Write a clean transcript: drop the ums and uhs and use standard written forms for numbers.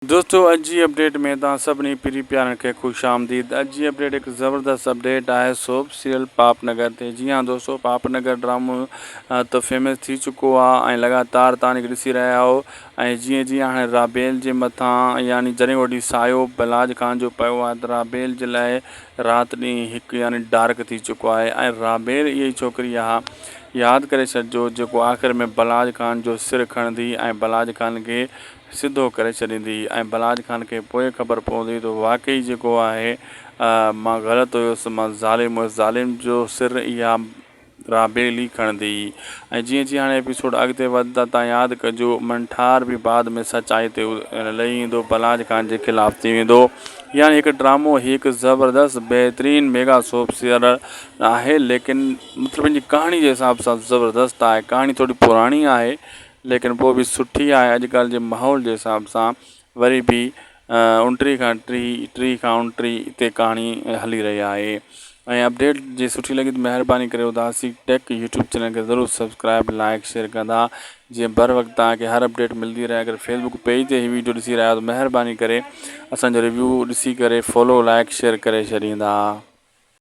دوستو اڄ جي اپڊيٽ ۾ توهان سڀني پري پيارن کي خوش آمديد اڄ جي اپڊيٽ هڪ زبردست اپڊيٽ آهي سوپ سيريل پاپ نگر تي جي ها دوستو پاپ نگر ڊرامو ته فيمس ٿي چڪو آهي ۽ لڳاتار توهان کي ڏسي رهيا آهيو ۽ جيئن جيئن هاڻي رابيل جي مٿان يعني جڏهن وڏي سايو بلاج خان جو پيو آهي ته رابيل جي لاء رات ڏينهن هڪ يعني ڊارڪ ٿي چڪو آهي ۽ رابيل اها ئي ڇوڪري آهي ياد ڪري ڇڏجو جيڪو آخر ۾ بلاج خان جو سر کڻندي ۽ بلاج خان کي سڌو ڪري ڇڏيندي ۽ بلاج خان کي پوء خبر پوندي ته واقعي جيڪو آهي مان غلط هيس مان ظالم هيس ظالم جو سر اها رابيل ئي کڻندي ۽ جيئن جيئن هاڻي ايپيسوڊ اڳتي وڌندا تان ياد ڪجو منٺار به بعد ۾ سچائي تي لهي ايندو بلاج خان جي خلاف ٿي ويندو يعني هڪ ڊرامو هي هڪ زبردست بهترين ميگا سوپ سيريل آهي ليڪن مطلب ان جي ڪهاڻي جي حساب سان زبردست آهي ڪهاڻي ٿوري پراڻي آهي ليڪن پوء به سٺي آهي اڄڪلهه جي ماحول جي حساب سان وري به اڻٽيهه کان ٽيهه، ٽيهه کان اڻٽيهه تي ڪهاڻي هلي رهي آهي ۽ اپڊيٽ جي سٺي لڳي ته مهرباني ڪري اداسي ٽيڪ يوٽيوب چينل کي ضرور سبسڪرائب لائڪ شيئر ڪندا جيئن بر وقت توهان کي هر اپڊيٽ ملدي رهي اگر فيسبوڪ پيج تي هي ويڊيو ڏسي رهيا آهيو ته مهرباني ڪري اسان جو ريويو ڏسي ڪري فالو لائڪ شيئر ڪري ڇڏيندا.